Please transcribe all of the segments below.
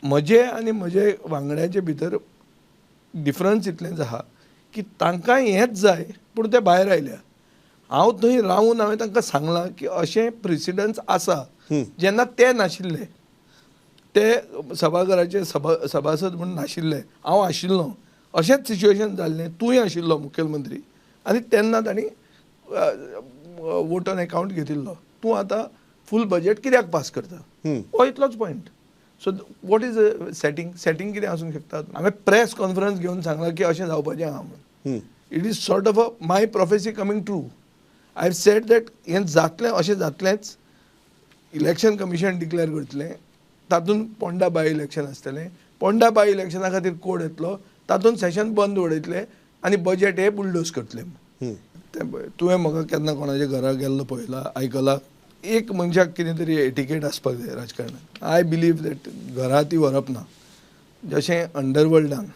म्हजे आनी म्हजे वांगड्याचे भितर डिफरन्स इतलेंच आहा की तांकां हेंच जाय पूण ते भायर आयल्या. हांव थंय रावून हांवें तांकां सांगलां की अशें प्रिसिडन्स आसा जेन्ना ते नाशिल्ले, ते सभाघराचे सभासद म्हूण नाशिल्ले, हांव आशिल्लो, अशेंच सिच्युएशन जाल्लें, तूंय आशिल्लो मुख्यमंत्री आनी तेन्ना तांणी वोट ऑन एकावंट घेतिल्लो. तूं आतां फूल बजेट कित्याक पास करता, हो इतलोच point. So what is setting, setting कितें आसूंक शकता. हांवें प्रेस कॉन्फरन्स घेवन सांगलां की अशें जावपाचें आहा म्हणून. It is sort of a my prophecy coming true. I have said that हें जातलें, अशें जातलेंच. इलेक्शन कमिशन डिक्लेअर करतलें, तातूंत पोंडा बाय इलेक्शन आसतलें, पोंडा बाय इलेक्शना खातीर कोड येतलो, तातूंत सेशन बंद उडयतले आनी बजेट हे बुलडोज करतले. तें तुवें म्हाका केन्ना कोणाच्या घरा गेल्लो पळयला, आयकला? एक मनशाक कितें तरी एटिकेट आसपाक जाय राजकारणात. I believe that घरा ती व्हरप ना. जशें अंडरवर्ल्डान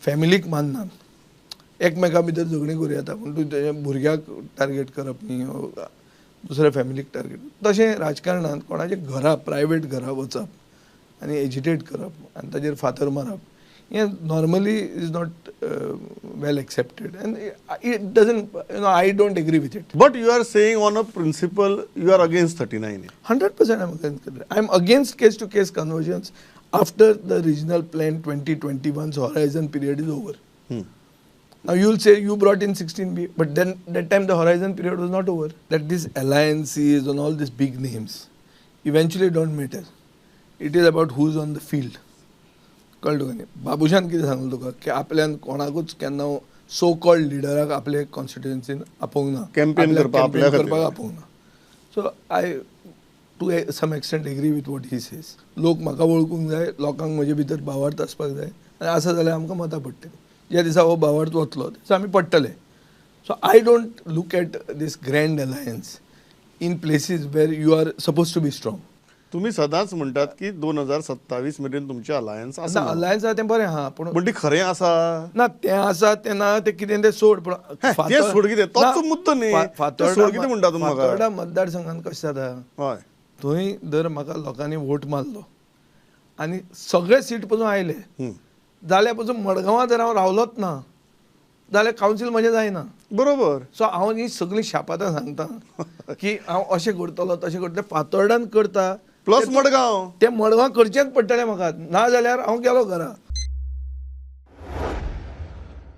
फॅमिलीक माननात, एकमेकां भितर झगडीं करूं येता, पूण तूं तेज्या भुरग्याक टार्गेट करप न्ही, दुसऱ्या फॅमिलीक टार्गेट. तशें राजकारणांत कोणाच्या घरा, प्रायवेट घरा वचप आनी एजिटेट करप आनी ताजेर फातर मारप हें normally is not well accepted and it doesn't, you know, I don't agree with it. But you are saying on a principle you are against 39. 100% I am against. I am against case to case conversions after the regional plan 2021's horizon period is over. Now you will say you brought in 16B, but then that time the horizon period was not over. That these alliances and all these big names eventually don't matter. It is about who's on the field. कळ्ळें तुका न्ही? बाबूशान कितें सांगलें तुका की आपल्यान कोणाकूच केन्ना सो कॉल्ड लिडराक आपले कॉन्स्टिट्युएन्सीन आपोवंक ना, कॅम्पेन करपाक आपोवंक ना. So I to some extent agree with what he says. लोक म्हाका वळखूंक जाय, लोकांक म्हजे भितर भावार्थ आसपाक जाय आनी आसा जाल्यार आमकां मतां पडटलीं. ज्या दिसा हो भावार्थ वतलो त्या दिसा आमी पडटले. So I don't look at this grand alliance in places where you are suppose to be strong. तुम्ही सदांच म्हणटात की 2027 मेरेन तुमचे अलायन्स आसा. अलायन्स आसा तें बरें आहा, पूण ती खरें आसा ना तें आसा तें ना, तें कितें तें सोड. पूण तें सोड कितें, तोच मुद्दो न्ही. सोड कितें म्हणटा तुमी म्हाका? फातोर्डा मतदारसंघान कशें जाता, हय, थंय जर म्हाका लोकांनी वोट मारलो आनी सगळे सीट पसून आयले जाल्यार पसून मडगांवां जर हांव रावलोच ना जाल्यार कावन्सील म्हजें जायना. बरोबर. सो हांव ही सगळीं शापातां सांगता की हांव अशें करतलो तशें करतलें, फातोर्डान करता प्लस मडगांव, तें मडगांव करचेंच पडटलें म्हाका, ना जाल्यार हांव गेलो घरा.